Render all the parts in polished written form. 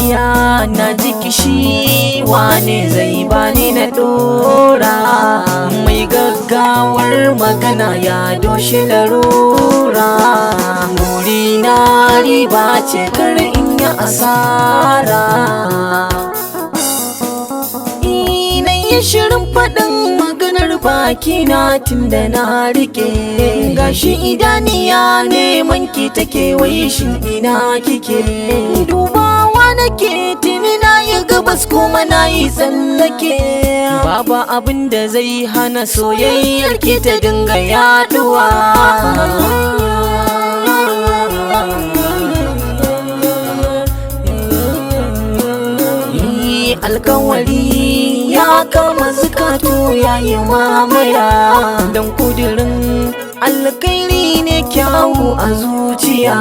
Idaniya na ji kishi, wane zai bani na dora? Mai gaggawar magana ya doshi larura. Buri na riba ce, kar in yi asara. Ina yi shirin faɗin maganar baki na tun da na rike. Gashi idaniya neman ki take, wai shin ina kike? Dubawa nake, tuni na yi gabas kuma na yi tsallake. Babu abin da zai hana soyayyar ki ta dinga yaduwa. Yi alkawari ya kama zukatu ya yi mamaya, don kudirin alkairi ne kyawu a zuciya.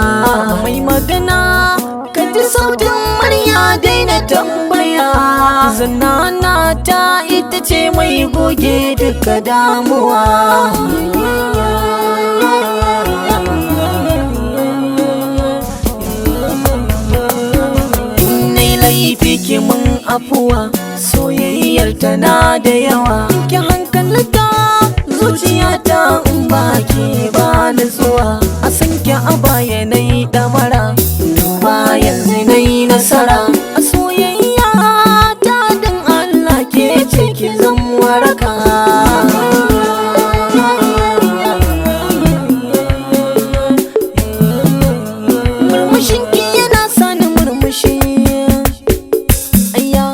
Mai magana ka ji sautin murya, daina tambaya. Zanana ta ita ce mai goge duka damuwa. Nai laifi ki mun afuwa, soyayyar tana da yawa. Ki hankalta zuciyata, in ba ki ba nutsuwa. A san ki a baya nai damara, duba yanzu nai nasara. A soyayya ta dan Allah ke ce ki zan waraka. Murmushinki yana sani murmushi. Ayya,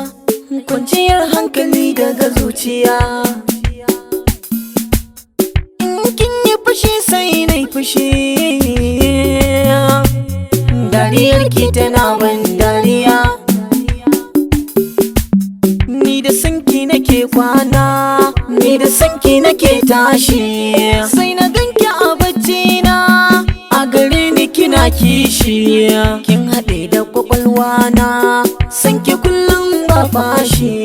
kwanciyar hankali daga zuciya. In kin yi fushi sai na yi fushi. Dariyarki tana ban dariya. Ni da sanki nake kwana, ni da sanki nake tashi. Sai na ganki a bacci na, a gare ni kina kishi. Kin haɗe da kwakwalwa na, sanki kullum ba fashi.